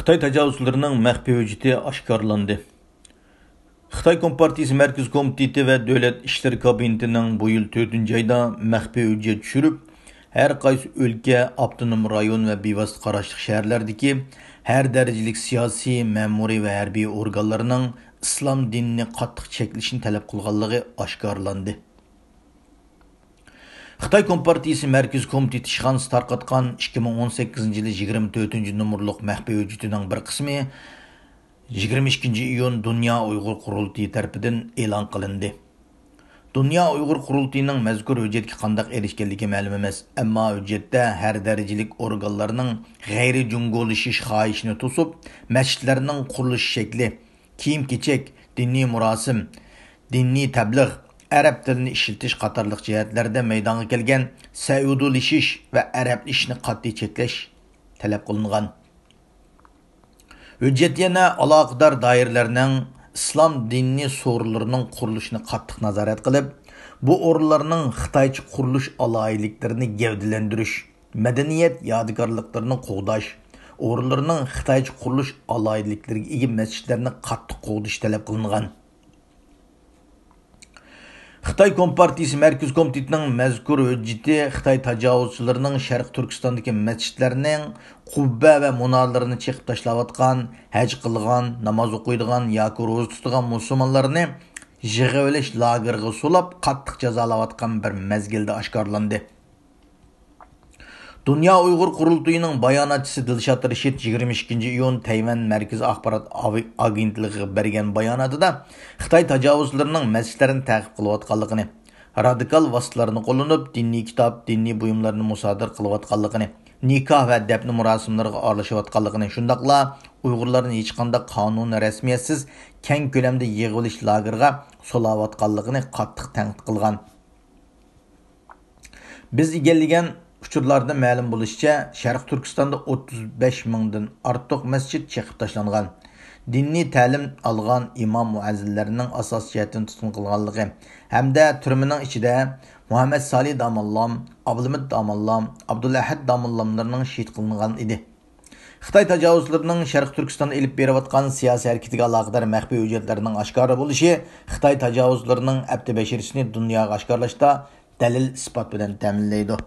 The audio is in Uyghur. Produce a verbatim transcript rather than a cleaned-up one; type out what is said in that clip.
خىتاي تاجاۋۇزچىلىرىنىڭ مەخپىي ھۆججىتى ئاشكارىلاندى. خىتاي كومپارتىيىسى مەركىزىي كومىتېتى ۋە دۆلەت ئىشلىرى كابىنېتىنىڭ بۇ يىل تۆتىنچى ئايدا مەخپىي ھۆججەت چۈشۈرۈپ، ھەر قايسى ئۆلكە، ئاپتونوم رايون ۋە بىۋاسىتە قاراشلىق شەھەرلەردىكى ھەر دەرىجىلىك سىياسىي، مەمۇرىي ۋە ھەربىي ئورگانلارنىڭ ئىسلام دىنىنى قاتتىق چەكلىشىنى تەلەپ قىلغانلىقى ئاشكارىلاندى. خىتاي كومپارتىيىسى مەركىزىي كومىتېتى ئىشخانىسى تارقاتقان ئىككى مىڭ ئون سەككىزىنچى يىلى يىگىرمە تۆتىنچى نومۇرلۇق مەخپىي ھۆججىتىنىڭ بىر قىسمى يىگىرمە ئىككىنچى ئىيۇن دۇنيا ئۇيغۇر قۇرۇلتىيى تەرىپىدىن ئېلان قىلىندى. دۇنيا ئۇيغۇر قۇرۇلتىيىنىڭ مەزكۇر ھۆججەتكە قانداق ئېرىشكەنلىكى مەلۇم ئەمەس، ئەمما ھۆججەتتە ھەر دەرىجىلىك ئورگانلارنىڭ غەيرىي جۇڭگولىشىش خاھىشىنى توسۇپ، مەسچىتلەرنىڭ قۇرۇلۇش شەكلى، كىيىم-كېچەك، دىنىي مۇراسىم، دىنىي تەبلىغ، ئەرەب تىلىنى ئىشلىتىش قاتارلىق جەھەتلەردە مەيدانغا كەلگەن سەئۇدىلىشىش ۋە ئەرەبلىشىشنى قەتئىي چەكلەش تەلەپ قىلىنغان. ھۆججەت يەنە ئالاقىدار دائىرىلەرنىڭ ئىسلام دىنى سورۇنلىرىنىڭ قۇرۇلۇشىنى قاتتىق نازارەت قىلىپ، بۇ ئورۇنلارنىڭ خىتايچە قۇرۇلۇش ئالاھىدىلىكلىرىنى گەۋدىلەندۈرۈش، مەدەنىيەت يادىكارلىقلىرىنى قوغداش، ئورۇنلىرىنىڭ خىتايچە قۇرۇلۇش ئالاھىدىلىكلىرىگە ئىگە مەسچىتلەرنى قاتتىق قوغدىشى تەلەپ قىلىنغان. خىتاي كومپارتىيىسى مەركىزىي كومىتېتىنىڭ مەزكۇر ھۆججىتى خىتاي تاجاۋۇزچىلىرىنىڭ شەرقىي تۈركىستاندىكى مەسچىتلەرنىڭ قۇببە ۋە مۇنارىلىرىنى چېقىپ تاشلاۋاتقان، ھەج قىلىدىغان، ناماز ئوقۇيدىغان ياكى روزا تۇتىدىغان مۇسۇلمانلارنى يىغىۋېلىش لاگېرىغا سولاپ، قاتتىق جازالاۋاتقان بىر مەزگىلدە ئاشكارىلاندى. دۇنيا ئۇيغۇر قۇرۇلتىيىنىڭ باياناتچىسى دىلشات رىشىت يىگىرمە ئىككىنچى ئىيۇن تەيۋەن مەركىزىي ئاخبارات ئاۋ-، ئاگېنتلىقىغا بەرگەن باياناتىدا خىتاي تاجاۋۇزچىلىرىنىڭ مەسچىتلەرنى تەقىب قىلىۋاتقانلىقىنى، رادىكال ۋاسىتىلەرنى قوللىنىپ، دىنىي كىتاب، دىنىي بۇيۇملارنى مۇسادىرە قىلىۋاتقانلىقىنى، نىكاھ ۋە دەپنە مۇراسىملىرىغا ئارىلىشىۋاتقانلىقىنى، شۇنداقلا ئۇيغۇرلارنى ھېچقانداق قانۇنىي رەسمىيەتسىز كەڭ كۆلەمدە يىغىۋېلىش لاگېرىغا سولاۋاتقانلىقىنى قاتتىق تەنقىد قىلغان. بىز ئىگىلىگەن ئۇچۇرلاردىن مەلۇم بولۇشىچە، شەرقىي تۈركىستاندا ئوتتۇز بەش مىڭدىن ئارتۇق مەسچىت چېقىپ تاشلانغان. دىنىي تەلىم ئالغان ئىمام مۇئەززىنلەرنىڭ ئاساسىي جەھەتتىن تۇتقۇن قىلغانلىقى ھەمدە تۈرمىنىڭ ئىچىدە مۇھەممەد سالى داموللام، ئابلىمىت داموللام، ئابدۇلئەھەد داموللاملىرىنىڭ شېھىت قىلىنغان ئىدى. خىتاي تاجاۋۇزچىلىرىنىڭ شەرقىي تۈركىستاندا ئېلىپ بېرىۋاتقان سىياسىي ھەرىكىتىگە ئالاقىدار مەخپىي ھۆججەتلەرنىڭ ئاشكارا بولۇشى خىتاي تاجاۋۇزچىلىرىنىڭ ئەپتى بەشىرىسىنى دۇنياغا ئاشكارىلاشتا دەلىل-ئىسپات بىلەن تەمىنلەيدۇ.